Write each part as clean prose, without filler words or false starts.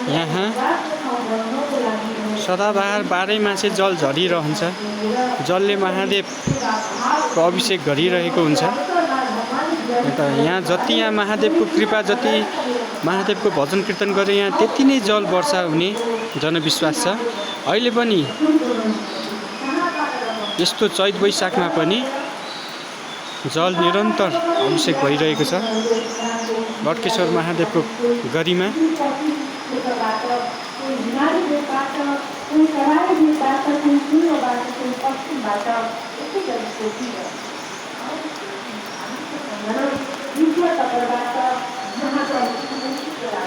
यहाँ सदाबहार 12 मासे जल झरिरहन्छ। जलले महादेवको अभिषेक गरिरहेको हुन्छ। यहाँ जति यहाँ महादेवको कृपा, जति महादेवको भजन कीर्तन गरे यहाँ त्यति नै जल वर्षा हुने जनविश्वास छ। अहिले पनि यस्तो चैत वैशाखमा पनि जल निरन्तर अभिषेक भइरहेको छ। लटकेश्वर महादेवको गरिमा।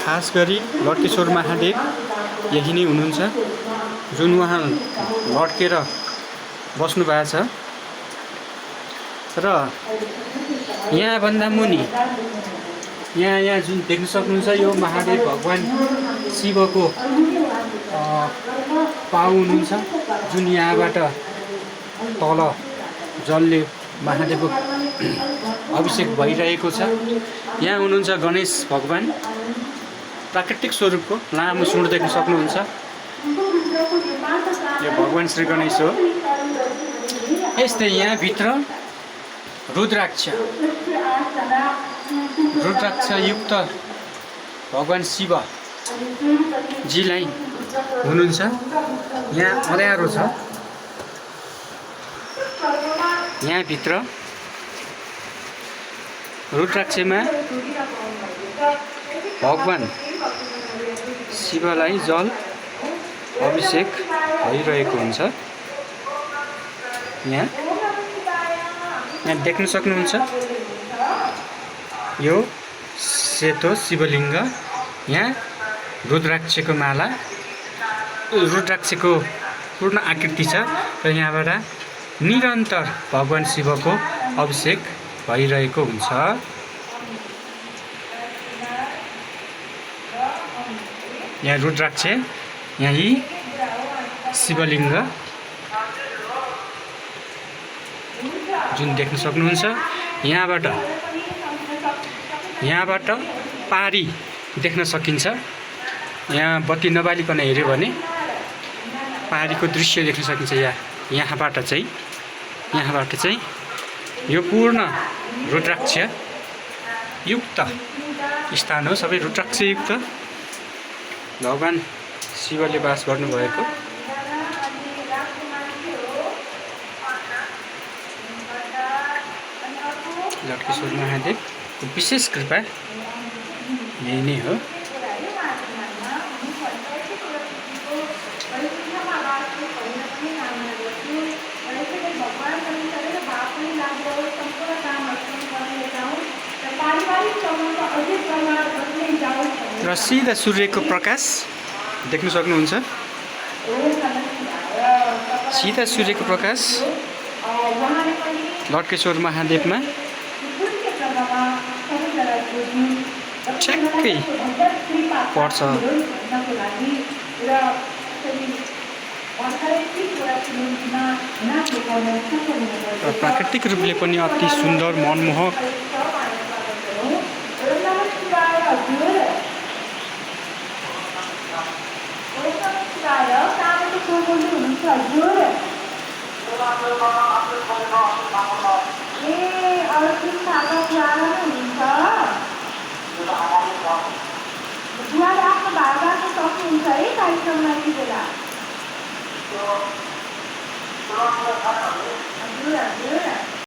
खास गरी लटकेश्वर महादेव यही नै हुनुहुन्छ, जुन उहाँ लड्केर बस्नु भएको छ। र यहाँभन्दा मुनि यहाँ जुन देख्न सक्नुहुन्छ यो महादेव भगवान शिवको पाउ हुनुहुन्छ, जुन यहाँबाट तल जलले महादेवको अभिषेक भइरहेको छ। यहाँ हुनुहुन्छ गणेश भगवान, प्राकृतिक स्वरूपको लामो सुँड देख्न सक्नुहुन्छ। यो भगवान श्री गणेश हो। यस्तै यहाँभित्र रुद्राक्ष युक्त भगवान शिव जीलाई हुनुहुन्छ। यहाँ अँध्यारो छ। यहाँभित्र रुद्राक्षमा भगवान शिवलाई जल अभिषेक भइरहेको हुन्छ। यहाँ देख्न सक्नुहुन्छ यो सेतो शिवलिङ्ग। यहाँ रुद्राक्षको माला, रुद्राक्षको पूर्ण आकृति छ र यहाँबाट निरन्तर भगवान शिवको अभिषेक भइरहेको हुन्छ। यहाँ रुद्राक्ष, यही शिवलिङ्ग जुन देख्न सक्नुहुन्छ। यहाँबाट पारी देख्न सकिन्छ। यहाँ बत्ती नबालिकन हेऱ्यो भने पारीको दृश्य देख्न सकिन्छ। यहाँबाट चाहिँ यो पूर्ण रुद्राक्ष युक्त स्थान हो। सबै रुद्राक्ष युक्त भगवान शिवले वास गर्नुभएको। लटकेश्वर महादेवको विशेष कृपा यही नै हो। र सिधा सूर्यको प्रकाश देख्न सक्नुहुन्छ। सिधा सूर्यको प्रकाश लटकेश्वर महादेवमा ठ्याक्कै पर्छ। र प्राकृतिक रूपले पनि अति सुन्दर मनमोहक। हजुर